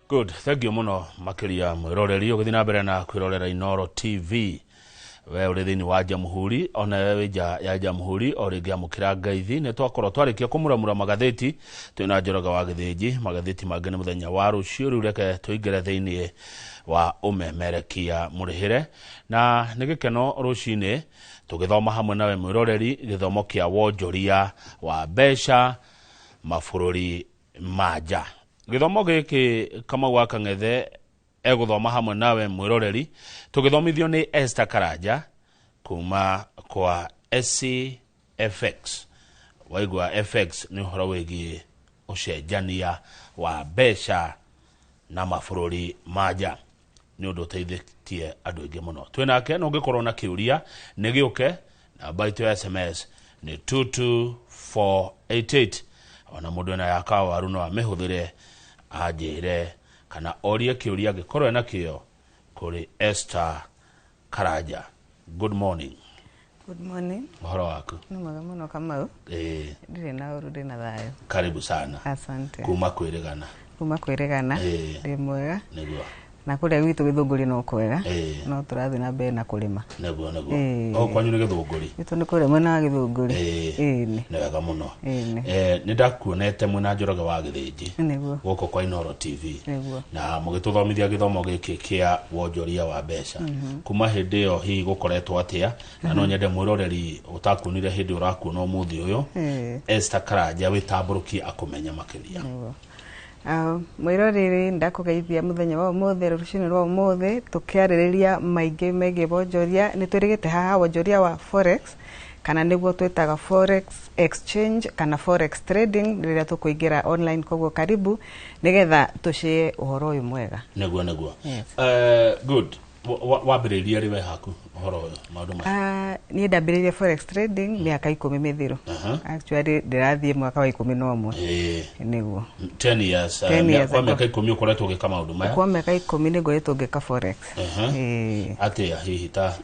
Good, thank you muno makiria mwiroreri ugithi na mbere na kwirorera Inooro TV. We uri thiini wa Jamhuri, ona we wi nja ya Jamhuri, o ringi amukira ngaithi. Ni twakorwo twarikia kumuramura magathĩti twina Njoroge wa Gĩthĩnji. Magathĩti mangĩ nĩ mũthenya wa rũciũ. Rĩu reke tũingĩre thĩinĩ wa ũmemerekia mũrĩhĩre, na nĩ gĩkeno rũcinĩ tũgĩthoma hamwe nawe mwĩroreri gĩthomo kĩa wonjoria wa mbeca mabũrũri ma nja. Gĩthomo gĩkĩ Kamau wa Kang'ethe egũthoma hamwe nawe mwĩroreri, tũgĩthomithio nĩ Esther Karanja kuma kwa SCFX. Waigua FX nĩ ũhoro wĩgiĩ ũcenjania wa mbeca na mabũrũri ma nja, nĩ ũndũ ũteithĩtie andũ aingĩ mũno. Twĩ nake, na ũngĩkorwo na kĩũria nĩ gĩũke, namba itũ ya SMS nĩ 22488. Ona mũndũ ena ya kawaru no amĩhũthĩre anjĩre kana orie kĩũria angĩkorwo ena kĩo kũrĩ Esther Karanja. Good morning. Good morning. Ũhoro waku? Nĩ mwega mũno, Kamau. Ndirĩ na ũru, ndĩ na thayũ. Karibu sana. Asante. Kuma kwĩrĩgana. Kuma kwĩrĩgana. Ndĩ mwega. Nĩguo. Na kũrĩa gwitũ Gĩthũngũri no kwega. No tũrathiĩ na mbere na kũrĩma. Nĩguo. O kwanyu nĩ Gĩthũngũri? Gwitũ nĩ kũrĩa mwena wa Gĩthũngũri. Ĩĩ. Nĩ wega mũno. Ĩĩ. Nĩ ndakuonete mwĩna Njoroge wa Gĩthĩnji Nĩguo. gũkũ kwa Inooro TV Nĩguo. na mũgĩtũthomithia gĩthomo gĩkĩ kĩa wonjoria wa mbeca. Kuma hĩndĩ ĩyo hihi gũkoretwo atĩa? Na no nyende mwĩroreri ũtakuonire hĩndĩ ũrakuona ũmũthĩ ũyũ, Esther Karanja wĩtambũrũkie akũmenya makĩria. Nĩguo. Mwĩroreri, ndakũgeithia mũthenya wa ũmũthĩ, rũcinĩ rwa ũmũthĩ, tũkĩarĩrĩria maingĩ megiĩ wonjoria. Nĩ twĩrĩgĩte haha wonjoria wa forex, kana nĩguo twĩtaga forex exchange kana forex trading rĩrĩa tũkũingĩra online. Koguo karibu nĩgetha tũcĩe ũhoro ũyũ mwega. Nĩguo. Yes. Good. Wambĩrĩirie rĩ we haku ũhoro ũyũ, maũndũ maya? Niĩ ndambĩrĩirie forex trading mĩaka 10 mĩthiru. Actually ndĩrathiĩ mwaka wa 11. Nĩguo. 10 years. 10 years kwa ago. Mĩaka 10 ũkoretwo ũgĩka maũndũ maya? Kwa mĩaka 10 nĩ ngoretwo ngĩka forex. Ĩĩ. Atĩa hihi, ta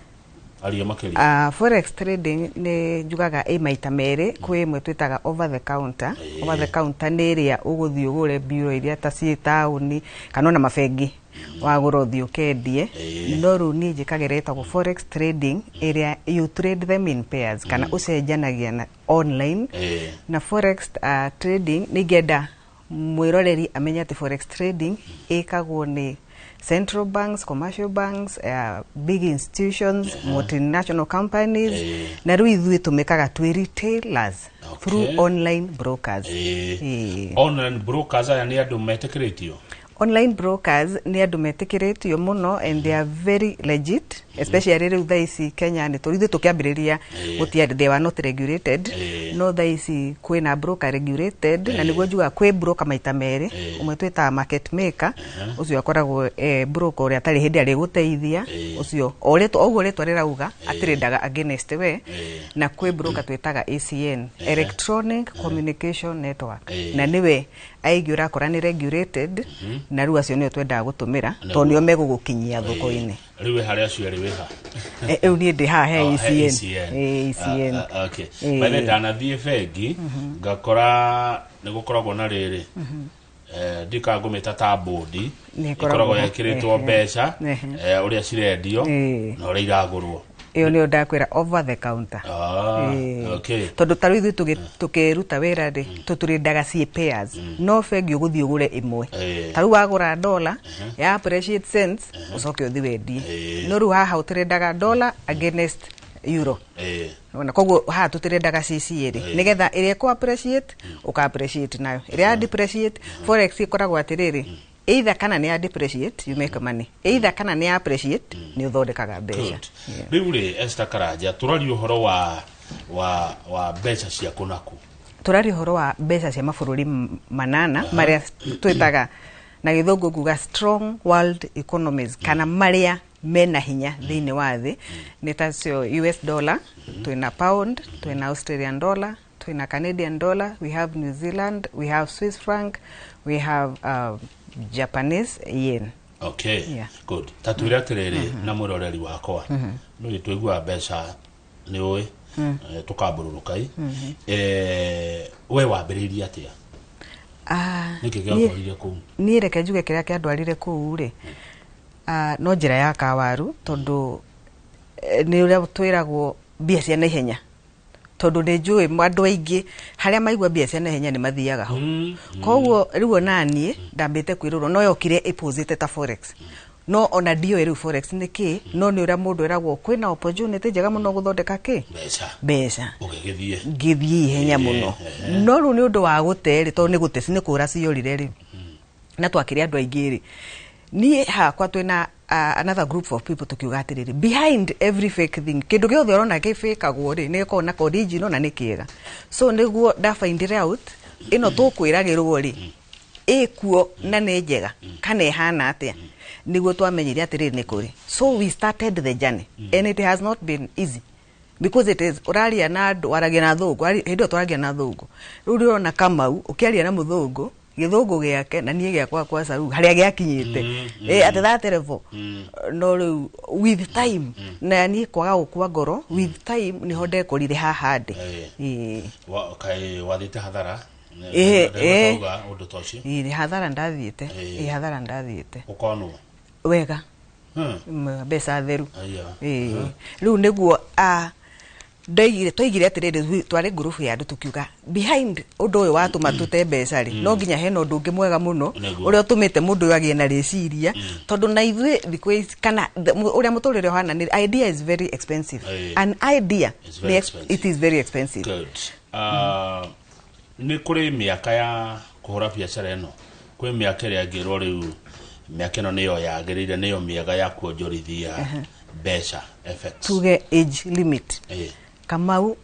aria makĩria? Forex trading nĩ njugaga ĩ maita merĩ. Kwĩ ĩmwe twĩtaga over the counter. Over the counter nĩ ĩrĩa ũgũthiĩ ũgũre mbiro iria ta ciĩ taũni kana ona mabengi, wagũra ũthiĩ ũkendie. No rĩu niĩ njĩkagĩra ĩtagwo forex trading, ĩrĩa you trade them in pairs kana ũcenjanagia na online. Na forex trading nĩ ingĩenda mwĩroreri amenye atĩ forex trading ĩkagwo nĩ central banks, commercial banks, big institutions, multinational companies, na rĩu ithuĩ tũmĩkaga twĩ retailers through online brokers. Ĩĩ. Online brokers aya nĩ andũ metĩkĩrĩtio? Online brokers nĩ andũ metĩkĩrĩtio mũno and they are very legit, especially rĩu thaa ici Kenya. Nĩ tũrĩ ithuĩ tũkĩambĩrĩria gũtiarĩ, they were not regulated, no thaa ici kwĩna broker regulated. Na nĩguo njugaga kwĩ broker maita merĩ. Ũmwe twĩtaga market maker, ũcio akoragwo broker ũrĩa atarĩ hĩndĩ arĩgũteithia, ũcio o rĩtwa ũguo rĩtwa rĩrauga atĩrĩndaga against we. Na kwĩ broker twĩtaga ECN, Electronic Communication Network, na nĩwe aingĩ ũrakora nĩ regulated, na rĩu acio nĩo twendaga gũtũmĩra tondũ nĩo megũgũkinyia thoko-inĩ. Rĩu wĩ harĩa acio erĩ, wĩ ha? Rĩu niĩ ndĩ haha he Oh, he ECN. ECN. Eh, ECN. Ah, ah, okay. By the way, ndanathiĩ bengi ngakora nĩ gũkoragwo na rĩrĩ, ndikaga ngũmĩta ta bũndi. Nĩ ĩkoragwo ĩkoragwo ĩkĩrĩtwo mbeca ũrĩa cirendio na ũrĩa iragũrwo. Ĩyo nĩyo ndakwĩra over the counter. Tondũ ta rĩu ithuĩ tũkĩruta wĩra rĩ, tũtũrĩndaga ciĩ pairs, no bengi ũgũthiĩ ũgũre ĩmwe. Ta rĩu wagũra dollar ya appreciate cents, ũcoke ũthiĩ wendie. No rĩu haha ũtũrĩndaga dollar against euro. Ona koguo haha tũtĩrendaga ci cierĩ, nĩgetha ĩrĩa ĩkũ appreciate ũka appreciate nayo, ĩrĩa ya depreciate. Forex ĩkoragwo atĩrĩrĩ, either kana nĩ ya depreciate, you make money, either kana nĩ ya appreciate, nĩ ũthondekaga mbeca. Good. Rĩu rĩ, Esther Karanja, tũraria ũhoro wa mbeca cia kũnaku. Tũraria ũhoro wa mbeca cia mabũrũri manana marĩa twĩtaga na gĩthũngũ nguga strong world economies, kana marĩa mena hinya thĩinĩ wa thĩ. Nĩ tacio US dollar, twĩna pound, twĩna Australian dollar, twĩna Canadian dollar, we have New Zealand, we have Swiss franc, we have Japanese yen. Okay. Yeah. Good. Ta twĩre atĩrĩrĩ na mwĩroreri wakwa, nĩ tũiguaga mbeca nĩ ũĩ tũkambũrũrũkai. We wambĩrĩirie atĩa? Nĩkĩ gĩatwarire kũu? Niĩ reke njuge kĩrĩa kĩandwarire kũu rĩ, no njĩra ya kawaru, tondũ nĩ ũrĩa twĩragwo mbia cia naihenya, tondũ nĩ njũĩ andũ aingĩ harĩa maigua mbia cia naihenya nĩ mathiaga ho. Koguo rĩu ona niĩ ndambĩte kwĩrũrwo no yokire ĩpũzĩte ta forex, no ona ndioĩ rĩu forex nĩ kĩ, no nĩ ũrĩa mũndũ eragwo kwĩna opportunity njega mũno gũthondeka kĩ mbeca. Mbeca. Ũgĩgĩthiĩ. Ngĩthiĩ ihenya mũno, no rĩu nĩ ũndũ wa gũte rĩ, tondũ nĩ gũte nĩ kũra ciorire rĩ, na twakĩrĩ andũ aingĩ rĩ, niĩ hakwa twĩna another group of people, tukiuga atĩrĩrĩ, behind every fake thing, kĩndũ gĩothe ũrona gĩbĩkagwo rĩ, nĩ gĩkoragwo na original na nĩ kĩega. So nĩguo ndafind it out ĩno tũkwĩragĩrwo rĩ ĩkuo na nĩ njega kana ĩhana atĩa, nĩguo twamenyire atĩrĩrĩ nĩ kũrĩ. So we started the journey and it has not been easy because it is ũraria na andũ, waragia na thũngũ. Hĩndĩ ĩyo twaragia na thũngũ, rĩu ndĩrona Kamau ũkĩaria na mũthũngũ gĩthũngũ gĩake na niĩ gĩakwa kwaca rĩu harĩa gĩakinyĩte at that level. No rĩu with time na niĩ kwaga gũkua ngoro, with time nĩho ndekorire haha ndĩ. Kaĩ wathiĩte hathara? Ũga ũndũ ta ũcio. Ĩ, hathara ndathiĩte. Ĩ, hathara ndathiĩte. Ũkonwo. Wega. Mbeca theru. Aya. Ĩ, rĩu nĩguo ndoigire, twaigire atĩrĩrĩ, twarĩ ngurubu ya andũ, tukiuga behind ũndũ ũyũ watũma tũte mbeca rĩ, no nginya hena ũndũ ũngĩ mwega mũno ũrĩa ũtũmĩte mũndũ ũyũ agĩe na rĩciria, tondũ na ithuĩ thikũ ici kana ũrĩa mũtũrĩre ũhana nĩ idea is very expensive. An idea It's very expensive. It is very expensive. Good. Nĩ kũrĩ mĩaka ya kũhũra biacara ĩno? Kwĩ mĩaka ĩrĩa ĩngĩrwo rĩu mĩaka ĩno nĩyo yagĩrĩire, nĩyo mĩega ya kuonjorithia mbeca FX? Tuge age limit. Kamau,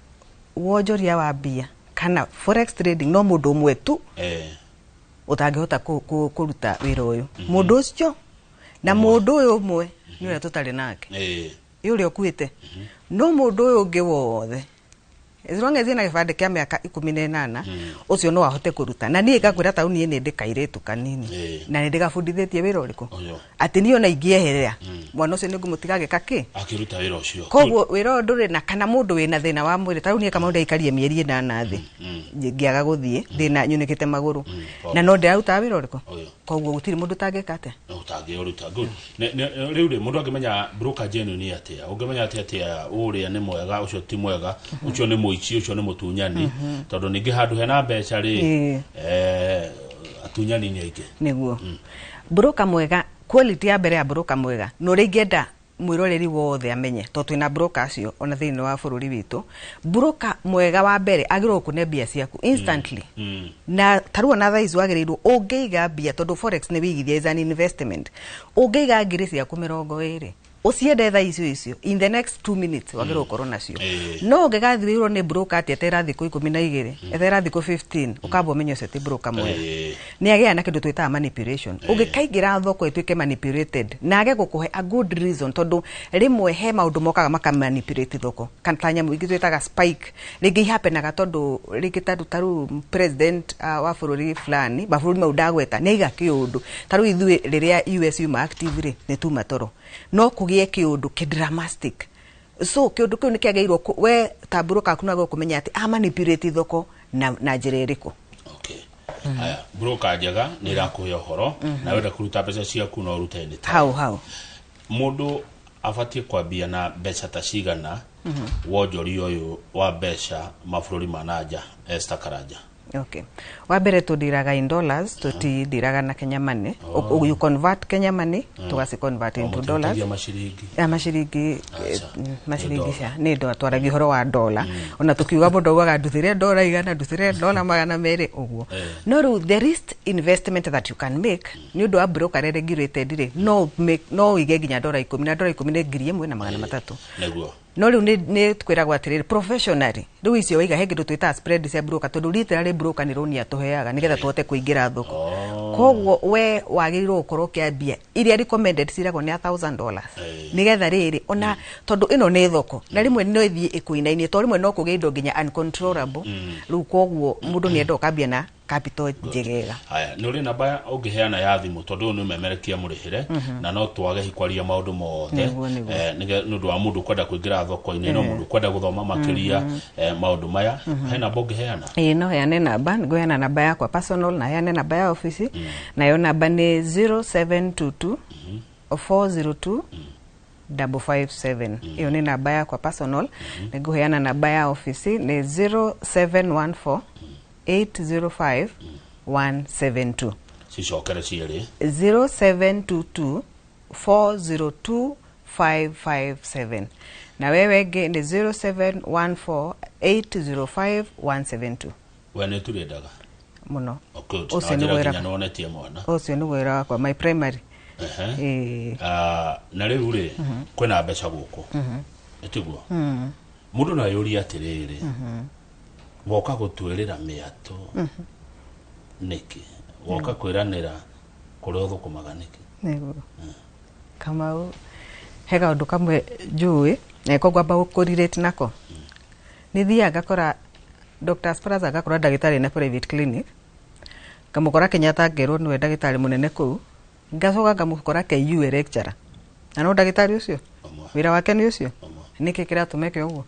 wonjoria wa mbia kana forex trading no mũndũ ũmwe tu ũtangĩhota kũruta wĩra ũyũ, mũndũ ũcio na mũndũ ũyũ ũmwe nĩ ũrĩa tũtarĩ nake, ĩ ũrĩa ũkuĩte. No mũndũ ũyũ ũngĩ wothe, as long as ena gĩbandĩ kĩa mĩaka 18, ũcio no ahote kũruta. Na niĩ ngakwĩra ta niĩ nĩ ndĩ kairĩtu kanini na nĩ ndĩgabundithĩtie wĩra ũrĩkũ, Ũyũ. atĩ niĩ ona ingĩeherera mwana ũcio nĩ ngũmũtiga agĩka kĩ. Akĩruta wĩra ũcio. Koguo wĩra ũyũ ndũrĩ na kana mũndũ wĩna thĩna wa mwĩrĩ. Ta rĩu niĩ Kamau ndaikarie mĩeri 8 thĩ ngĩaga gũthiĩ thĩna nyunĩkĩte magũrũ, na no ndĩrarutaga wĩra ũrĩkũ. Ũyũ. Koguo gũtirĩ mũndũ ũtangĩka atĩa. Ũtangĩũruta. Good. Rĩu rĩ, mũndũ angĩmenya broker genuine atĩa? Ũngĩmenya atĩa ũrĩa nĩ mwega, ũcio ti mwega, ũcio nĩ mũici, ũcio nĩ mũtunyani? Tondũ ningĩ handũ hena mbeca rĩ, atunyani nĩ aingĩ. Nĩguo broker mwega, quality ya mbere ya broker mwega na ũrĩa ingĩenda mwĩroreri wothe amenye, tondũ twĩna broker acio ona thĩinĩ wa bũrũri witũ, broker mwega wa mbere agĩrĩirwo gũkũne mbia ciaku instantly. Na tarĩu ona thaa ici wagĩrĩirwo ũngĩiga mbia, tondũ forex nĩ wĩigithia, is an investment, ũngĩiga ngiri ciaku 20 ũciende thaa icio icio, in the next 2 minutes wagĩrĩirwo gũkorwo nacio. No ũngĩgathirĩirwo nĩ broker atĩ etera thikũ 12, etera thikũ 15, ũkamba ũmenye ũcio ti broker mwega. Nĩ agĩa na kĩndũ twĩtaga manipulation. Ũngĩkaingĩra thoko ĩtuĩke manipulated na age gũkũhe a good reason, tondũ rĩmwe he maũndũ mokaga makamanipulate thoko, kana ta nyamũ ingĩ twĩtaga spike, rĩngĩ ihapenaga tondũ rĩngĩ tarĩu president wa bũrũri fulani, mabũrũri mau ndagweta, nĩ aiga kĩũndũ. Tarĩu ithuĩ rĩrĩa US yuma active rĩ, nĩ tuma toro no kũgĩe kĩũndũ kĩdramastic. So kĩũndũ kĩu nĩ kĩagĩrĩirwo we ta broker aku nĩwagĩrĩirwo kũmenya atĩ a manipulate thoko na njĩra ĩrĩkũ. Okay. Haya, broker njega nĩ ĩrakũhe ũhoro na wenda kũruta mbeca ciaku no ũrute anytime. Hau hau. Mũndũ abatiĩ kwambia na mbeca ta cigana wonjoria ũyũ wa mbeca mabũrũri ma nanja, Esther Karanja? Okay, wa mbere tũndiraga in dollars, tũtindiraga na Kenya money. Oh. You convert Kenya money, tugaci convert into dollars. Mũtihutagia maciringi? Ya maciringi. Aca. Maciringi. Nĩ cia nĩ dola, twaragia ũhoro wa dola. Ona tukiuga mũndũ augaga nduthĩre dola 100, nduthĩre dola 200 ũguo. No rĩu the least investment that you can make nĩ ũndũ wa broker regulated rĩ, no make, no ũige nginya dola 10, na dola 10 nĩ 1300. No rĩu nĩ twĩragwo atĩrĩrĩ, professionally rĩu icio waiga he kĩndũ twĩtaga spread cia broker, tondũ literally broker nĩ rũni atũheaga nĩgetha tũhote kũingĩra thoko. Koguo we wagĩrĩirwo gũkorwo ũkĩambia iria recommended ciragwo nĩ $1,000, nĩgetha rĩrĩ ona tondũ ĩno nĩ thoko na rĩmwe no ĩthiĩ ĩkũinainie, tondũ rĩmwe no kũgĩe indo nginya uncontrollable. Rĩu koguo mũndũ nĩ enda ũkambia na capital njegega. Haya, nä å rä namba å ngä heana ya thimå tondå å nä å memerekia må rä hä re na no twage hi kwaria maå ndå mothe. Nĩguo, nĩguo. Nä å ndå wa må ndå kwenda kå ingä ra thoko-inä no må ndå kwenda gå thoma makä ria maå ndå maya, he namba å ngä heana? Ĩĩ, no heane namba. Ngũheana namba yakwa personal na heane namba ya ofici. Nayo namba nĩ 0722 402 557. Ĩyo nĩ namba yakwa personal. Nĩ ngũheana namba ya ofici nĩ 0714 805 172. Cicokere cierä. 0722 402 557 na wewe ĩngĩ nĩ 0714 805 172. We nä turä ndaga? Mũno. Ũcio nĩ na wĩra- nginya nä wonetie mwana. Ũcio nĩ wĩra wakwa, my primary. Ehe. Ĩĩ. Ah, na rä u rä kwĩna mbeca gũkũ ĩtiguo mũndũ no eyũrie atĩrĩrĩ, woka gũtwĩrĩra mĩatũ nĩkĩ, woka kwĩranĩra kũrĩa ũthũkũmaga nĩkĩ? Nĩguo, Kamau, he kaũndũ kamwe njũĩ na ko ngwamba kũrelate nako. Nĩ thiaga ngakora Dr. Spraza, ngakora ndagĩtarĩ na private clinic, ngamũkora Kenyatta, ngerwo nĩwe ndagĩtarĩ mũnene kũu, ngacoka ngamũkora KU e lecturer na no ndagĩtarĩ ũcio. Ũmwe. Wĩra wake nĩ ũcio. Ũmwe. Nĩkĩ kĩratũma eke ũguo?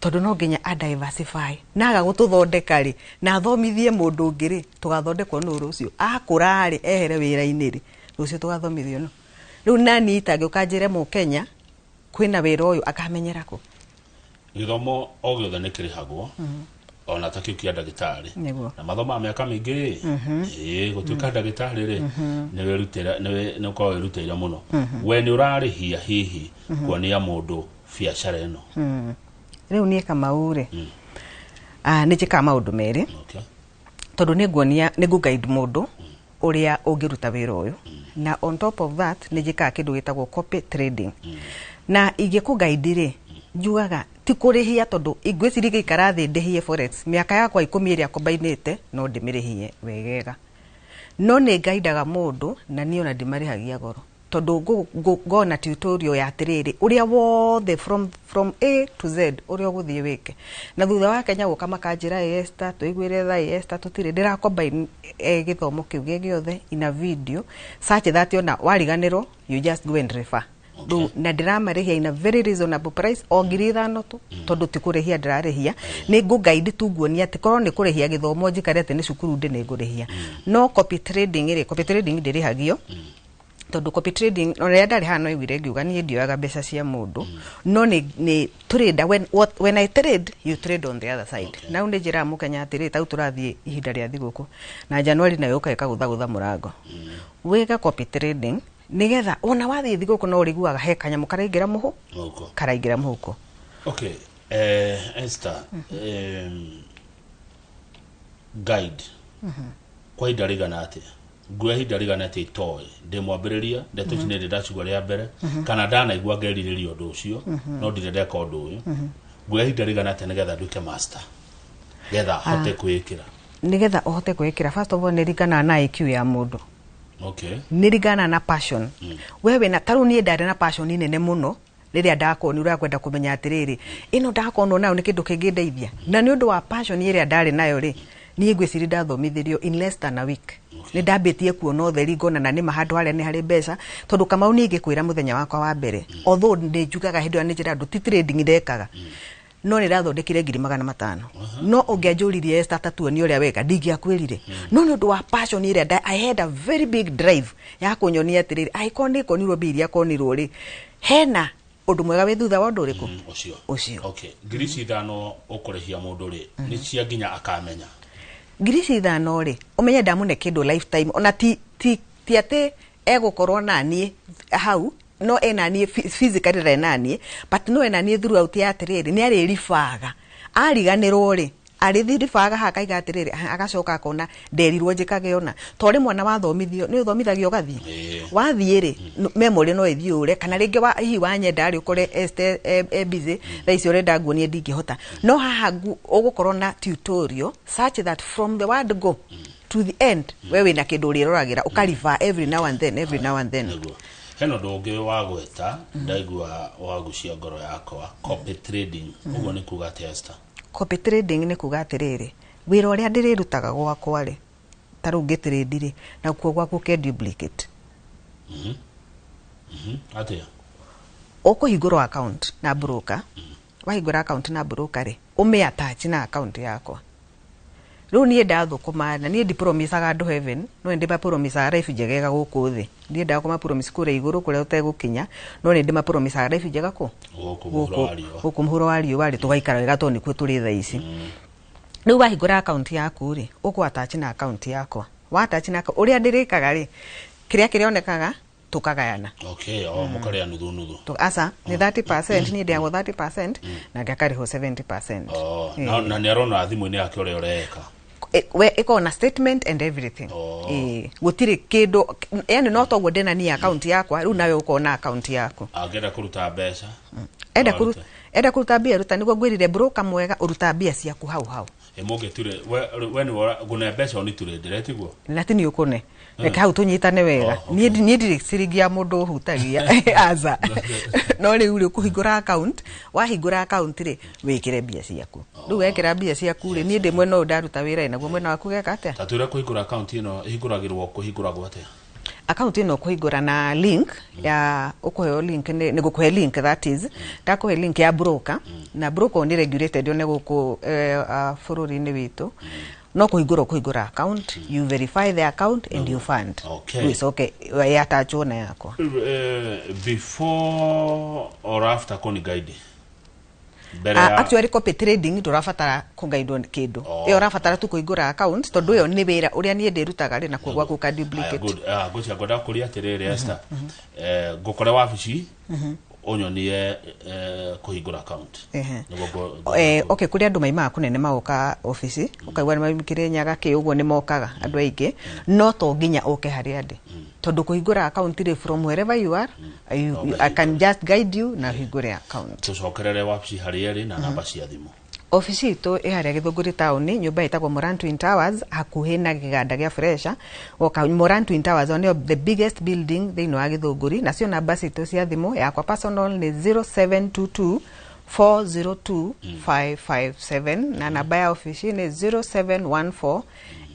Tondũ no nginya a diversify na aga gũtũthondeka rĩ na athomithie mũndũ ũngĩ rĩ, tũgathondekwo nũ rũciũ? Akũra rĩ, ehere wĩra-inĩ rĩ, rũciũ tũgathomithio nũ? Rĩu nani itangĩũka njĩre mũkenya kwĩna wĩra ũyũ, akamenyera kũ? Gĩthomo o gĩothe nĩ kĩrĩhagwo, ona ta kĩu kĩa ndagĩtarĩ. Nĩguo. Na mathomaga mĩaka mĩingĩ rĩ, ĩĩ, gũtuĩka ndagĩtarĩ rĩ, nĩ wĩrutĩra nĩ ũkoragwo wĩrutĩire mũno. We nĩ ũrarĩhia hihi kuonia mũndũ biacara ĩno? Rĩu niĩ Kamau rĩ, ah, nĩ njĩkaga maũndũ merĩ. Tondũ nĩ nguonia, nĩ ngũ-guide mũndũ ũrĩa ũngĩruta wĩra ũyũ, na on top of that nĩ njĩkaga kĩndũ gĩtagwo copy trading. Na ingĩkũ guide rĩ, njugaga ti kũrĩhia, tondũ ngwĩciria ingĩikara thĩ ndĩhie forex mĩaka yakwa 10 ĩrĩa kombainĩte no ndĩmĩrĩhie wegega. No nĩ ngaidaga mũndũ na niĩ ona ndimarĩhagia goro, tondũ ngona tutorial ya atĩrĩrĩ ũrĩa wothe from A to Z ũrĩa ũgũthiĩ wĩke. Na thutha wa Kenya gũka makanjĩra, "Ĩ Esther, tũiguĩre tha, ĩ Esther, tũtirĩ." Ndĩra combine gĩthomo kĩu gĩ gĩothe in a video such that ona wariganĩrwo, you just go and refer. Rĩu na ndĩramarĩhia in a very reasonable price, o 5,000 tu, tondũ ti kũrĩhia ndĩrarĩhia, nĩ ngũ-guide tu, nguonia atĩ korwo nĩ kũrĩhia gĩthomo njikare atĩ nĩ cukuru ndĩ nĩ ngũrĩhia. No copy trading rĩ, copy trading ndĩrĩhagio, tondũ copy trading ona rĩrĩa ndarĩ haha no aiguire ngiuga niĩ ndioyaga mbeca cia mũndũ, no nĩ trader. When I trade, you trade on the other side. Na rĩu nĩ njĩraga mũkenya atĩrĩ, tau tũrathiĩ ihinda rĩa thigũkũ na Januari nayo yũka ĩkagũthagũtha mũrango, wĩke copy trading nĩgetha ona wathiĩ thigũkũ no ũrĩiguaga he kanyamũ karaingĩra mũhu Mũhuko. Karaingĩra mũhuko. Okay, Esther, guide kwa ihinda rĩigana atĩa, nguoya ihinda rĩigana atĩa itoĩ ndĩ mwambĩrĩria ndeto ici? Nĩ ndĩ ndacigua rĩa mbere kana ndanaigua ngerirĩria ũndũ ũcio, no ndirĩ ndeka ũndũ ũyũ. Nguoya ihinda rĩigana atĩa nĩgetha nduĩke master, getha hote kwĩĩkĩra? Nĩgetha ũhote kwĩĩkĩra, first of all nĩ ringanaga na IQ ya mũndũ. Nĩ ringana na passion we wĩna. Tarĩu niĩ ndarĩ na passion nene mũno rĩrĩa ndakoni ũrĩa kwenda kũmenya atĩrĩrĩ, ĩno ndakonwo nayo nĩ kĩndũ kĩngĩndeithia. Na nĩ ũndũ wa passion ĩrĩa ndarĩ nayo rĩ, niĩ ngwĩciria ndathomithĩrio in less than a week nĩ ndambĩtie kuona ũtheri, ngona na nĩma handũ harĩa nĩ harĩ mbeca. Tondũ Kamau, niĩ ngĩkwĩra mũthenya wakwa wa mbere, although nĩ njugaga hĩndĩ ĩyo nĩ njĩra andũ ti trading ndekaga, no nĩ ndathondekire 500,000. No ũngĩanjũririe, "Esther, ta tuonie ũrĩa weka," ndingĩakwĩrire. No nĩ ũndũ wa passion ĩrĩa I had a very big drive ya kũnyonia atĩrĩrĩ, angĩkorwo nĩ konirwo mbia iria konirwo rĩ, hena ũndũ mwega wĩ thutha wa ũndũ ũrĩkũ. Ũcio. Ũcio. Okay, ngiri ici ithano ũkũrĩhia mũndũ rĩ, nĩ cia nginya akamenya? Ngiri ici ithano rĩ, ũmenye ndamũne kĩndũ lifetime. Ona ti atĩ egũkorwo naniĩ hau, no ena niĩ physically ndarĩ naniĩ, but no ena niĩ throughout, ya atĩrĩrĩ nĩ arĩribaga ariganĩrwo rĩ, arĩthi ribaga haha akaiga atĩrĩrĩ, "Ah," agacoka akona nderirwo njĩkage ona to rĩ mwana wathomithio nĩ ũthomithagio ũgathiĩ. Wathiĩ rĩ, memory no ĩthiĩ ũre, kana rĩngĩ hihi wanyenda rĩ, ũkore Esther e busy thaa ici, ũrenda nguonie ndingĩhota. No haha ũgũkorwo na tutorial such that from the word go to the end we wĩna kĩndũ ũrĩroragĩra, ũkariba every now and then, every now and then. Nĩguo hena ũndũ ũngĩ wagweta ndaigua wagucia ngoro yakwa, copy trading. Ũguo nĩ kuga atĩa, Esther? Copy trading nĩ kuga atĩrĩrĩ, wĩra ũrĩa ndĩrĩrutaga gwakwa rĩ, Ta rĩu ngĩtrade rĩ, nakuo gwaku ke duplicate. Atia? Ũkũhingũrwo account na broker. Wahingũra account na broker rĩ, ũmĩ attach na account yakwa. Rĩu niĩ ndathũkũma na niĩ ndipromisaga andũ heaven, no nĩ ndĩmapromisaga life njegega gũkũ thĩ. Ndiendaga kũmapromise kũrĩa igũrũ kũrĩa ũtegũkinya, no nĩ ndĩmapromisaga life njega kũ gũkũ mũhuro wa riũa. Gũkũ mũhuro wa riũa rĩ, tũgaikara wega tondũ nĩkuo tũrĩ thaa ici. Rĩu wahingũra account yaku rĩ, ũkũ attach na account yakwa. Wa attach na ũrĩa ndĩrĩkaga rĩ, kĩrĩa kĩrĩonekaga tũkagayana. Okay, o mũkarĩa nuthu nuthu? Aca, nĩ 30%. Niĩ ndĩagwo 30% nake akarĩhwo 70%. Oh, na nĩ arona thimũ-inĩ yake ũrĩa ũreka? We ĩkoragwo na statement and everything. Oh. Ĩ, gũtirĩ kĩndũ, yani no toguo ndĩna niĩ account yakwa, rĩu nawe ũkorwo na account yaku. Angĩenda kũruta mbeca? Enda No kũruta arute. Enda kũruta mbia, ruta. Nĩguo ngwĩrire, broker mwega ũruta mbia ciaku hau hau. Ĩ mũngĩture we nĩ ngũne mbeca ũniturĩndĩre, tiguo? Na ti nĩ ũkũne, reke hau tũnyitane wega. Oh, okay. Niĩ ndirĩ ciringi ya mũndũ ũhutagia, aca. No rĩu rĩ, ũkũhingũra account. Wahingũra account rĩ, wĩkĩre mbia ciaku. Rĩu wekĩra mbia ciaku rĩ, niĩ ndĩ mwena ũyũ ndaruta wĩra, naguo mwena waku geka atĩa? Ta twĩre kũhingũra account ĩno ĩhingũragĩrwo, kũhingũragwo atĩa? Account ĩno kũhingũra na link ya ũkũheo link, nĩ gũkũhe link, that is ndakũhe link ya broker, na broker ũyũ nĩ regulated one gũkũ bũrũri-inĩ witũ. No kũhingũra ũkũhingũra account, you verify the account and you fund. Okay. Rĩu ĩcoke yatachwo na yakwa. Before or after kũni guide mbere ya Actually, copy trading ndũrabatara kũgaidwo kĩndũ. Oh. Ĩyo ũrabatara tu kũhingũra account, tondũ ĩyo nĩ wĩra ũrĩa niĩ ndĩrutaga rĩ, nakuo gwaku ka Aya, duplicate. good. Ah, ngwĩciria ngwenda kũria atĩrĩrĩ, Esther, ngũkore wabici ũnyonie kũhingũra account. Nĩguo Okay, kũrĩ andũ maimaga kũnene magoka obici, ũkaigua nĩ maumĩkĩre Nyaga kĩ ũguo, nĩ mokaga andũ aingĩ, no to nginya ũke harĩa ndĩ, tondũ kũhingũra account rĩ, from wherever you are, I can just guide you na ũhingũre account. Tũcokerere wabici harĩa ĩrĩ na namba cia thimũ. Obici itũ ĩ harĩa Gĩthũngũri taũni, nyũmba ĩtagwo Moran Twin Towers, hakuhĩ na kĩganda gĩa Fresha. Woka Moran Twin Towers, o nĩyo the biggest building thĩinĩ wa Gĩthũngũri. Nacio namba citũ cia thimũ, yakwa personal nĩ 0722 402 557, na namba ya obici nĩ 0714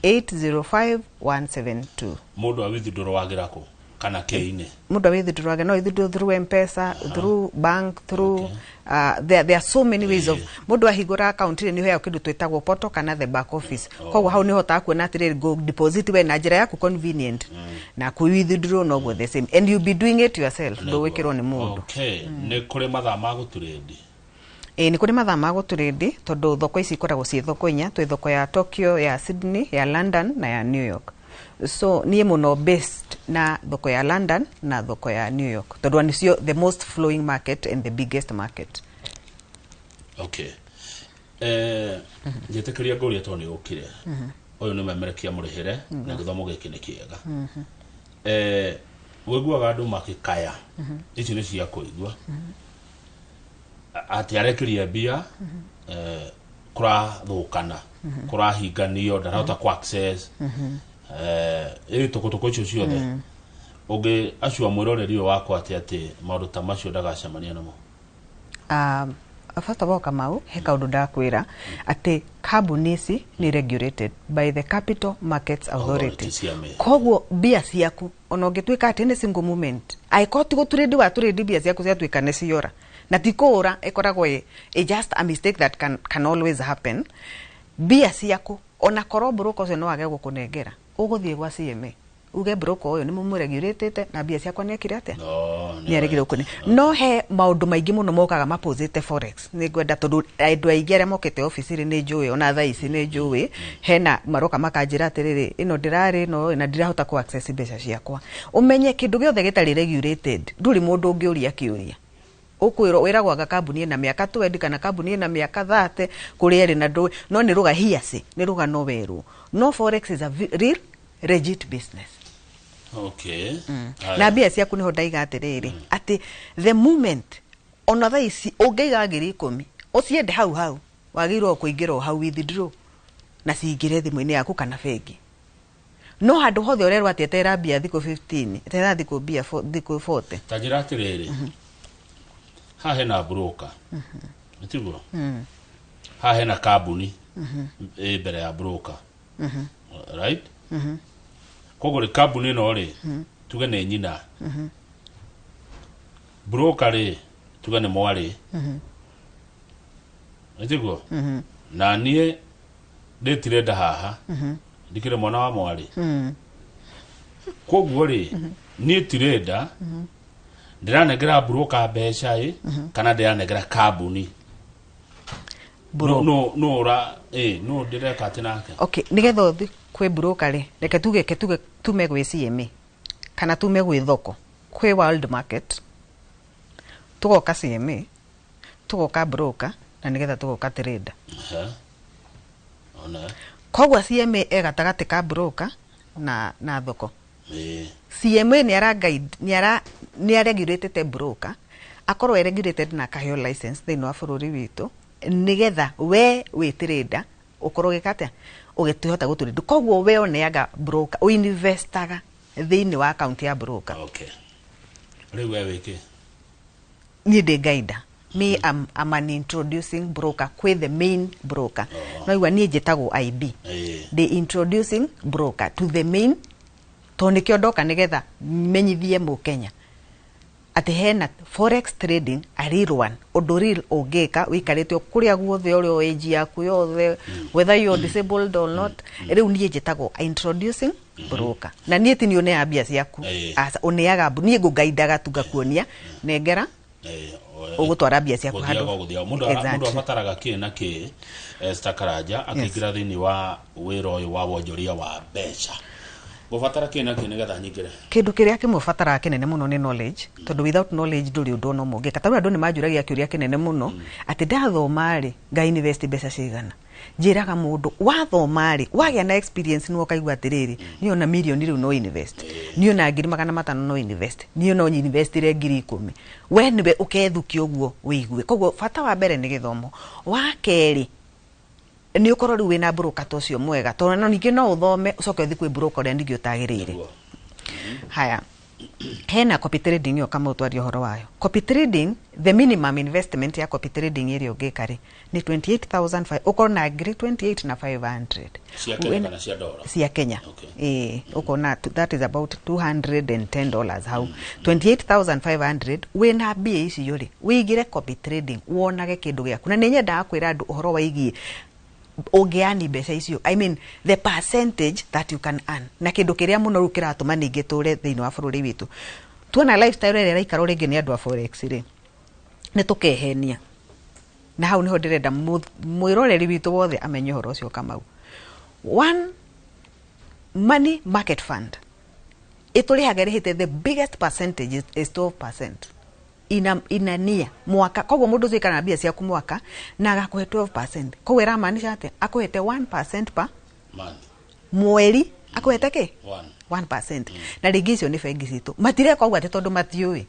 805 172. Mũndũ a withdraw wagĩra kũ kana kĩ-inĩ? Mũndũ awithdraw no withdraw through M-Pesa, through bank, through Okay. There are so many ways of mũndũ ahingũra account rĩ, nĩ ũheagwo kĩndũ twĩtagwo portal kana the back office. Koguo hau nĩ ũhotaga kuona atĩrĩrĩ, go deposit we na njĩra yaku convenient, na kũ withdraw noguo the same, and you be doing it yourself, ndũgwĩkĩrwo nĩ mũndũ. Okay, nĩ kũrĩ mathaa ma gũturĩndi? Ĩ, nĩ kũrĩ mathaa ma gũtũrĩndi, tondũ thoko ici ikoragwo ciĩ thoko inya. Twĩ thoko ya Tokyo, ya Sydney, ya London na ya New York. So niĩ mũno based na thoko ya London na thoko ya New York, tondũ nĩcio the most flowing market and the biggest market. Okay, njĩtĩkĩria ngũria, tondũ nĩ ũkire ũyũ nĩ memerekia mũrĩhĩre na gĩthomo gĩkĩ nĩ kĩega. Wĩiguaga andũ makĩkaya, ici nĩ cia kũigua atĩ arekirie mbia, kũrathũkana, kũrahinganio, ndarahota ku access tũkũtũkũ icio ciothe. Ũngĩ acio mwĩroreri ũyũ wakwa atĩ maũndũ ta macio ndagacemania namo? First of all, Kamau, he kaũndũ ndakwĩra atĩ kambuni ici nĩ regulated by the Capital Markets Authority. Authority, CMA. Koguo mbia ciaku, ona ũngĩtuĩka atĩ nĩ single moment, angĩkorwo ti gũtũrĩndi wa tũrĩndi, mbia ciaku ciatuĩka nĩ ciora, na ti kũũra, ĩkoragwo ĩ just a mistake that can always happen. Mbia ciaku, ona korwo broker ũcio no age gũkũnengera, ũgũthiĩ gwa CMA uge broker ũyũ nĩ mũmũregulatĩte na mbia ciakwa nĩ ekire atĩa? No, nĩ aregire gũkũne. No he maũndũ maingĩ mũno mokaga mapũzĩte forex. Nĩ ngwenda, tondũ andũ aingĩ arĩa mokĩte obici rĩ, nĩ njũĩ, ona thaa ici nĩ njũĩ hena maroka makanjĩra atĩrĩrĩ, ĩno ndĩrarĩ ĩno na ndirahota ku access mbeca ciakwa. Ũmenye kĩndũ gĩothe gĩtarĩ regulated, ndũrĩ mũndũ ũngĩũria kĩũria. Ũkwĩrwo wĩragwo anga kambuni ĩna mĩaka 20 kana kambuni ĩna mĩaka 30 kũrĩa ĩrĩ na ndũĩ, no nĩ rũga hearsay, nĩ rũgano werwo. No forex is a real legit business. Okay. Na mbia ciaku, niho ndaiga atĩrĩrĩ, atĩ the moment ona thaa ici ũngĩiga 10,000 ũciende hau hau, wagĩrĩirwo kũingĩra o hau withdraw na cingĩre thimũ-inĩ yaku kana bengi. No handũ hothe ũrerwo atĩ eterera mbia thikũ 15, eterera thikũ mbia thikũ 40. Ta njĩra atĩrĩrĩ, haha hena broker, tiguo? Haha hena kambuni ĩ mbere ya broker, right? Koguo rĩ, kambuni ĩno rĩ, tuge nĩ nyina, broker rĩ, tuge nĩ mwarĩ, nĩtiguo? Na niĩ ndĩtirenda haha ndikĩrĩ mwana wa mwarĩ. Koguo rĩ, niĩ tirenda ndĩranengera broker mbeca ĩ, kana ndĩranengera kambuni? Broker. No ũra ĩ no ndĩreka atĩ nake? Okay, nigetha ũthi kwĩ broker rĩ, reke tuge tume gwĩ CMA kana tume gwĩ thoko, kwĩ world market, tugoka CMA, tugoka broker, na nigetha tugoka trader. Ehe. Ona. Koguo CMA e gatagatĩ ka broker na thoko. CMA nĩ ara guide, nĩ aregulatĩte broker, akorwo e regulated na akaheo license thĩinĩ wa bũrũri witũ, nĩgetha we wĩ trader ũkorwo ũgĩka atĩa, ũgĩtũhota gũtũrĩndũ. Koguo we ũneaga broker, ũinvestaga thĩinĩ wa account ya broker. Okay, rĩu we wĩkĩ? Niĩ ndĩ guider. Me, I'm an introducing broker kwĩ the main broker. No igua niĩ njĩtagwo IB. The introducing broker to the main, tondũ nĩkĩo ndoka nĩgetha menyithie mũkenya atĩ hena forex trading, a real one, ũndũ real ũngĩka ũikarĩte o kũrĩa guothe ũrĩ, o age yaku yothe, whether you are disabled or not. Rĩu niĩ njĩtagwo introducing broker, na niĩ ti niĩ ũneaga mbia ciaku. Aca, ũneaga niĩ ngũgaindaga tu, ngakuonia nengera ũgũtwara mbia ciaku gũthiaga handũ. Gũthiaga mũndũ mũndũ abataraga kĩ na kĩ, Esther Karanja, akĩingĩra thĩinĩ wa wĩra ũyũ wa wonjoria wa mbeca? Gũbatara kĩ na kĩ nĩgetha nyingĩre? Kĩndũ kĩrĩa kĩmwe ũbataraga kĩnene mũno nĩ knowledge, tondũ without knowledge ndũrĩ ũndũ ona ũmwe ũngĩka. Tarĩu andũ nĩ manjũragia kĩũria kĩnene mũno atĩ ndathoma rĩ, nga invest mbeca cigana? Njĩraga mũndũ, wathoma rĩ, wagĩa na experience, nĩ ũkaigua atĩrĩrĩ, niĩ ona mirioni rĩu no invest, niĩ ona 500,000 no invest, niĩ no investire 10,000. We nĩwe ũkethukia ũguo wĩigue. Koguo bata wa mbere nĩ gĩthomo. Wa kerĩ nĩ ũkorwo rĩu wĩna broker ta ũcio mwega, tondũ no ningĩ no ũthome ũcoke ũthiĩ kwĩ broker ũrĩa ningĩ ũtagĩrĩire. Haya, hena copy trading ĩyo, kama ũtwarie ũhoro wayo. Copy trading, the minimum investment ya copy trading ĩrĩa ũngĩka rĩ, nĩ 28,000, ũkorwo na ngiri 28 na 500. Cia Kenya kana cia dollar? Cia Kenya. Okay. Ĩĩ, ũkona that is about $210 hau, 28,500. Wĩna mbia icio rĩ, wĩigĩre copy trading, wonage kĩndũ gĩaku. Na nĩ nyendaga kwĩra andũ ũhoro waigiĩ ũngĩani mbeca icio, I mean the percentage that you can earn. Na kĩndũ kĩrĩa mũno rĩu kĩratũma ningĩ tũre thĩinĩ wa bũrũri witũ, tuona lifestyle ĩrĩa ĩraikarwo rĩngĩ nĩ andũ a forex rĩ, nĩ tũkehenia. Na hau niho ndĩrenda mwĩroreri witũ wothe amenye ũhoro ũcio, Kamau. One money market fund ĩtũrĩhaga ĩrĩhĩte the biggest percentage is 12% in a year, mwaka. Koguo mũndũ ũcio aikara na mbia ciaku mwaka na agakũhe 12%, koguo ĩramaanisha atĩa? Akũhete 1% per Month. Mweri akũhete kĩ? One. 1%. Na rĩngĩ icio nĩ bengi citũ matireka ũguo atĩ tondũ matiũĩ,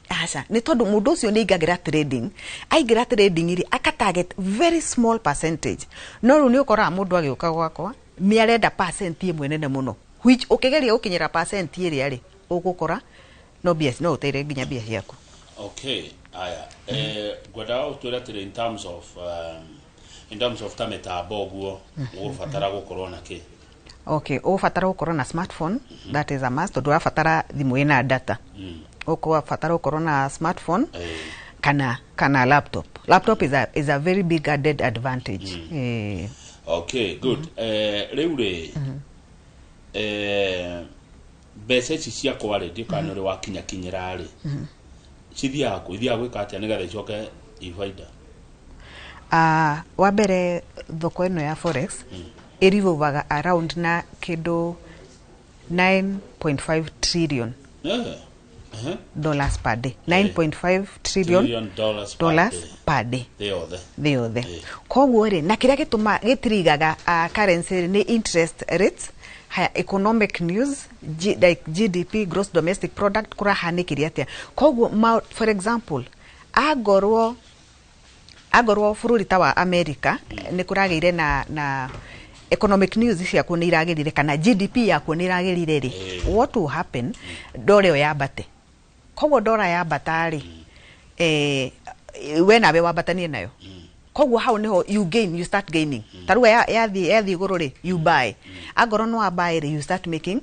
aca, nĩ tondũ mũndũ ũcio nĩ aingagĩra trading. Aingĩra trading rĩ, aka target very small percentage. No rĩu nĩ ũkoraga mũndũ agĩũka gwakwa nĩ arenda percent ĩmwe nene mũno, which ũkĩgeria gũkinyĩra percent ĩrĩa rĩ, ũgũkora no mbia no ũteire nginya mbia ciaku. Okay, aya, ngwendaga ũtwĩre atĩrĩ, in terms of ta mĩtambo ũguo, ũgũbatara gũkorwo na kĩ? Okay, ũgũbatara gũkorwo na smartphone, that is a must, tondũ ũrabatara thimũ ĩna data. Ũkũbatara gũkorwo na smartphone kana laptop. Laptop is a very big added advantage. Okay, good. Rĩu rĩ, mbeca ici ciakwa rĩ, ndiũ kana nĩ ũrĩ wakinyakinyĩra rĩ, cithiaga kũ, ithiaga gwĩka atĩa nĩgetha icoke ibaida? Wa mbere, thoko ĩno ya forex ĩrivovaga around na kĩndũ 9.5 trillion dollars per day, 9.5 trillion trillion dollars per dollars day. Per day. Thĩ yothe. Thĩ yothe. Koguo rĩ, na kĩrĩa gĩtũma gĩtirigaga currency rĩ, nĩ interest rates. Haya, economic news, like GDP, gross domestic product, kũrahanĩkire atĩa. Koguo for example, angorwo bũrũri ta wa America nĩ kũragĩire na economic news ciakuo nĩ iragĩrire, kana GDP yakuo nĩ iragĩrire rĩ, what will happen, ndora ĩyo yambate. Koguo ndora yambata rĩ, we nawe wambatanie nayo. Koguo hau niho you gain, you start gaining. Ta rĩu yathiĩ igũrũ rĩ, you buy. Angorwo nĩ wa buy rĩ, you start making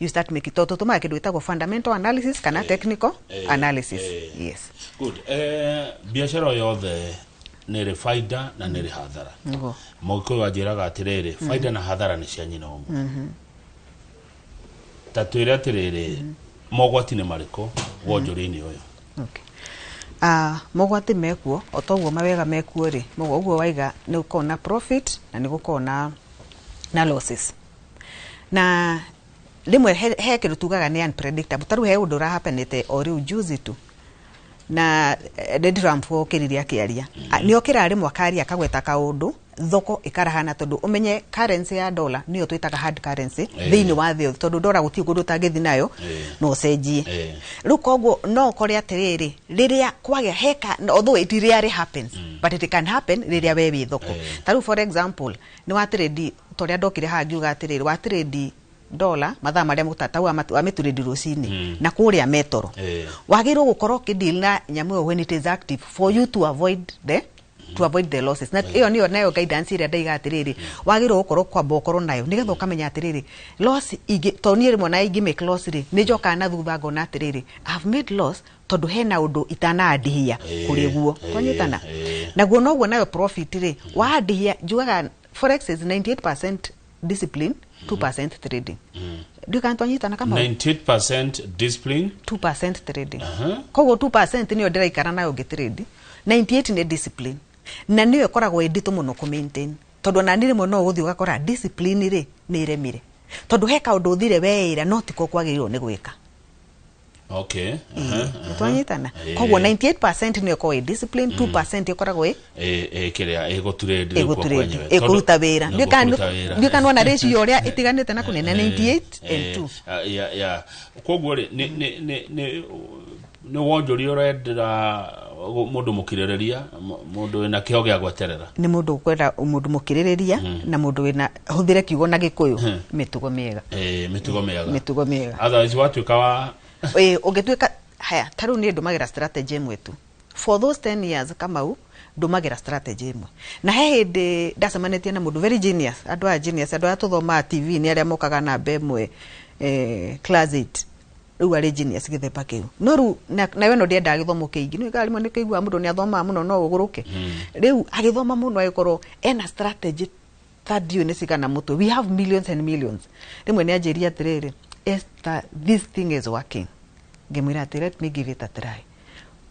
tondũ tũtũmaga kĩndũ gĩtagwo fundamental analysis kana technical analysis. Yes. Good. Biacara o yothe nĩ ĩrĩ baida na nĩ ĩrĩ hathara. Mũgĩkũyũ anjĩraga atĩrĩrĩ, baida na hathara nĩ cia nyina ũmwe. Ta twĩre atĩrĩrĩ, mogwati nĩ marĩkũ wonjoria-inĩ ũyũ? Okay. Mogwati mekuo o toguo mawega mekuo rĩ, ũguo waiga nĩ gũkorwo na profit na nĩ gũkorwo na losses. Na rĩmwe he kĩndũ tugaga nĩ unpredictable. Ta rĩu he ũndũ ũrahapenĩte o rĩu juzi tu na Donald Trump okĩrire akĩaria. Nĩ okĩra rĩmwe akaria, akagweta kaũndũ, thoko ĩkarahana, tondũ ũmenye currency ya dollar nĩyo twĩtaga hard currency thĩinĩ wa thĩ yothe, tondũ dollar gũtirĩ kũndũ ũtangĩthi nayo no ũcenjie. Rĩu koguo no ũkore atĩrĩrĩ, rĩrĩa kwagĩa heka, although it rarely happens, but it can happen rĩrĩa we wĩ thoko. Ta rĩu for example, nĩ watrade, ta ũrĩa ndokire haha ngiuga atĩrĩrĩ, watrade dollar mathaa marĩa mũtata wamĩtrade rũcinĩ na kũrĩa metoro, wagĩrĩirwo gũkorwo ũkĩdeal na nyamũ ĩyo when it is active for you to avoid the losses. Na ĩyo nĩyo nayo guidance ĩrĩa ndaiga atĩrĩrĩ, wagĩrĩirwo gũkorwo kwamba ũkorwo nayo nĩgetha ũkamenya atĩrĩrĩ, loss ingĩ, tondũ niĩ rĩmwe na ingĩ make loss rĩ, nĩ njokaga na thutha ngona atĩrĩrĩ, I have made loss tondũ hena ũndũ itanaandihia kũrĩ guo. Twanyitana? Naguo noguo nayo profit rĩ, waandihia, njugaga forex is 98% discipline, 2% trading. Ndiũĩ kana twanyitana kama 98% discipline. 2% trading. Koguo 2% nĩyo ndĩraikara nayo ngĩtrade, 98 nĩ discipline, na nĩyo ĩkoragwo ĩ nditũ mũno kũ maintain, tondũ ona niĩ rĩmwe no ũgũthiĩ ũgakora discipline rĩ nĩ ĩremire, tondũ he kaũndũ ũthire weĩra no tiko kwagĩrĩirwo nĩ gwĩka. Nĩ twanyitana? Koguo 98% nĩyo ĩkoragwo ĩ discipline, 2% ĩkoragwo ĩ Ĩ kĩrĩa ĩgũtrade rĩu kuo ĩgũtrade kwenyewe. Ĩkũruta wĩra. Nĩguo kũruta wĩra. Ndiũĩ kana wona ratio ũrĩa ĩtiganĩte na kũnene, 98 and 2. Ya, koguo rĩ, nĩ wonjoria ũrendera mũndũ mũkirĩrĩria, mũndũ wĩna kĩo gĩa gweterera. Nĩ mũndũ ũkwenda mũndũ mũkirĩrĩria na mũndũ wĩna, hũthĩre kiugo na Gĩkũyũ, mĩtugo mĩega. Mĩtugo mĩega. Mĩtugo mĩega. Otherwise watuĩka wa Ĩ, ũngĩtuĩka haya, ta rĩu niĩ ndũmagĩra strategy ĩmwe tu for those 10 years. Kamau, ndũmagĩra strategy ĩmwe, na he hĩndĩ ndacemanĩtie na mũndũ very genius. Andũ aya genius, andũ aya tũthomaga TV, nĩ arĩa mokaga namba ĩmwe, class 8. Rĩu arĩ genius gĩthemba kĩu, no rĩu nayo ĩno ndĩendaga gĩthomo kĩingĩ. Nĩ rĩmwe nĩ kĩiguaga mũndũ nĩ athomaga mũno no ũgũrũke. Rĩu agĩthoma mũno agĩkorwo ena strategy ta ndiũĩ nĩ cigana mũtwe. We have millions and millions. Rĩmwe nĩ anjĩria atĩrĩrĩ, "Esther, this thing is working." Ngĩmwĩra atĩ let me give it a try.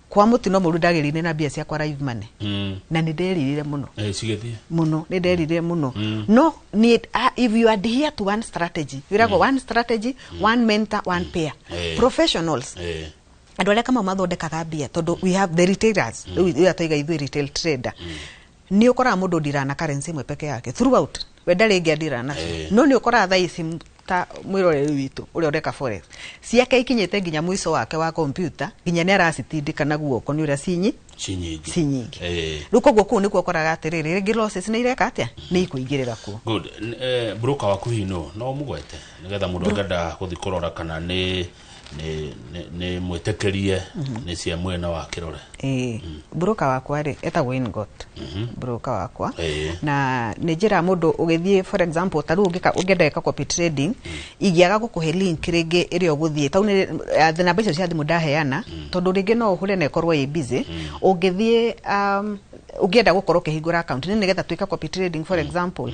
Kwa mũtino mũru ndagĩrĩire na mbia ciakwa live money, na nĩ nderirire mũno. Cigĩthiĩ. Mũno, nĩ nderirire mũno. No niĩ, if you adhere to one strategy, wĩragwo one strategy, one mentor, one pair, professionals, andũ arĩa kama mathondekaga mbia, tondũ we have the retailers. Rĩu ĩrĩa twaiga ithuĩ retail trader, nĩ ũkoraga mũndũ ndira na currency ĩmwe peke yake throughout, we ndarĩ ĩngĩ andira nacio. No nĩ ũkoraga thaa ici ta mwĩroreri witũ ũrĩa ũreka forex ciake ikinyĩte nginya mũico wake wa computer, nginya nĩ aracitindĩka na guoko nĩ ũrĩa cinyi Ci nyingĩ. Ci nyingĩ. Rĩu koguo kũu nĩkuo ũkoraga atĩrĩrĩ, rĩngĩ losses nĩ ireka atĩa, nĩ ikũingĩrĩra kuo. Good. Broker waku hihi no mũgwete nĩgetha mũndũ angĩenda gũthiĩ kũrora kana nĩ mwĩtĩkĩrie nĩ cia mwena wa kĩrore? Ĩĩ, broker wakwa rĩ etagwo Ingot, broker wakwa. Na nĩ njĩra mũndũ ũgĩthiĩ, for example, ta rĩu ũngĩenda gwĩka copy trading, ingĩaga gũkũhe link rĩngĩ ĩrĩa ũgũthiĩ tau nĩ namba icio cia thimũ ndaheana, tondũ rĩngĩ no ũhũre na ĩkorwo ĩ busy. Ũngĩthiĩ, ũngĩenda gũkorwo ũkĩhingũra account nĩ nĩgetha twĩka copy trading, for example,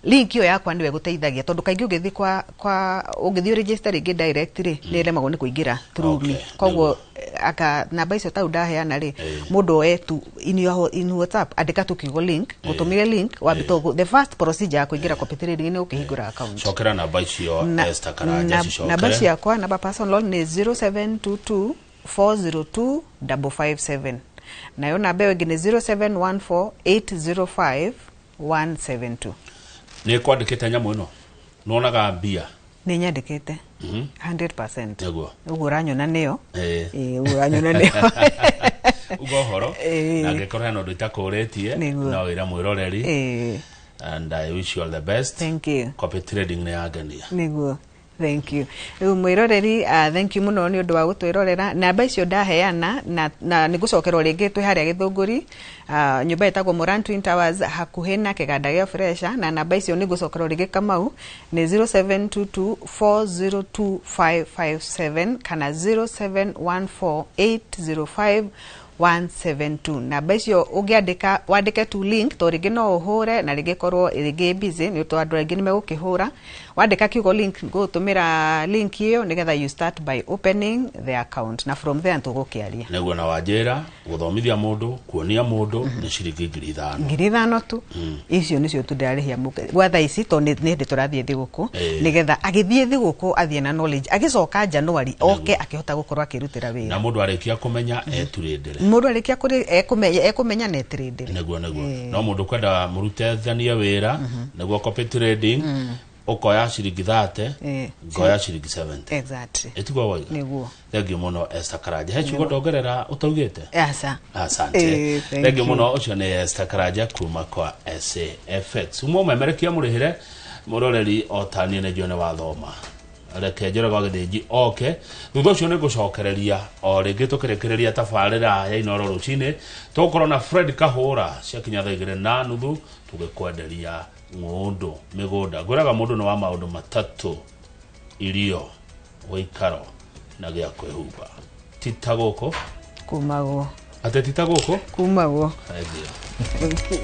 link ĩyo yakwa nĩwe ĩgũteithagia, tondũ kaingĩ ũngĩthiĩ kwa ũngĩthiĩ register rĩngĩ direct rĩ, nĩ ĩremagwo nĩ kũingĩra through me. Koguo aka namba icio tau ndaheana rĩ, mũndũ oe tu in WhatsApp, andĩka tu kiugo link, gũtũmĩre link wambite. The first procedure ya kũingĩra copy trading nĩ ũkĩhingũra account. Cokera namba icio. Esther Karanja, cicokere. Namba ciakwa, namba personal nĩ 0722 402 557, nayo namba ĩyo ĩngĩ nĩ 0714 805 172. Nĩ kwandĩkĩte nyamũ ĩno, nĩwonaga mbia? Nĩ nyandĩkĩte 100%. Ũguo ũranyona nĩyo. Ĩĩ, ũguo ũranyona nĩyo. Uga ũhoro. Na angĩkorwo hena ũndũ itakũrĩtie, no wĩra mwĩroreri. And I wish you all the best. Thank you. Copy trading nĩ yangenia. Nĩguo. Thank you. Rĩu mwĩroreri, thank you mũno nĩ ũndũ wa gũtwĩrorera. Namba icio ndaheana na nĩ ngũcokerwo rĩngĩ twĩ harĩa Gĩthũngũri, nyũmba ĩtagwo Moran Twin Towers hakuhĩ na kĩganda gĩa Fresha, na namba icio nĩ ngũcokerwo rĩngĩ Kamau nĩ 0722 402 557 kana 0714 805 172. Namba icio ũngĩandĩka wandĩke tu link, to rĩngĩ no ũhũre na rĩngĩ korwo rĩngĩ busy nĩ tondũ andũ aingĩ nĩ megũkĩhũra. Wandĩka kiugo link, ngũgũtũmĩra link ĩyo nĩgetha you start by opening the account, na from there tũgũkĩaria. Nĩguo, na wanjĩra gũthomithia mũndũ, kuonia mũndũ nĩ ciringi 5,000. 5,000 tu. Icio nĩcio tu ndĩrarĩhia gwa thaa ici, tondũ nĩ hĩndĩ tũrathiĩ thigũkũ, nĩgetha agĩthiĩ thigũkũ athiĩ na knowledge, agĩcoka January oke akĩhota gũkorwo akĩrutĩra Na wĩra. Mũndũ arĩkia kũmenya eturĩndĩre. Mũndũ arĩkia kũrĩ ekũmenya na etrĩndĩre. Nĩguo, no mũndũ kwenda mũrutithanie wĩra nĩguo copy trading, ũkoya ciringi 30, ngoya ciringi 70. Exactly. Ĩtiguo waiga? Nĩguo. Thengiũ mũno, Esther Karanja. He ciugo ndongerera ũtaugĩte? Aca. Asante. Thank Thengiũ you. mũno. Ũcio nĩ Esther Karanja kuma kwa SAFX. Umwe ũmemerekia mũrĩhĩre mũroreri o ta niĩ nĩ njuĩ nĩ wathoma. Reke njore gwa gĩthĩnji oke, thutha ũcio nĩ ngũcokereria o rĩngĩ tũkĩrĩkĩrĩria tabarĩra ya Inoro rũcinĩ. Tũgũkorwo na Fred Kahũra ciakinya 2:30 tũgĩkwenderia ng'ũndũ mĩgũnda. Ngwĩraga mũndũ nĩ wa maũndũ matatũ: irio, ũikaro na gĩa kwĩhumba. Tita gũkũ Kumagwo. Atĩ tita gũkũ. Kumagwo. Thengiũ. Thank you.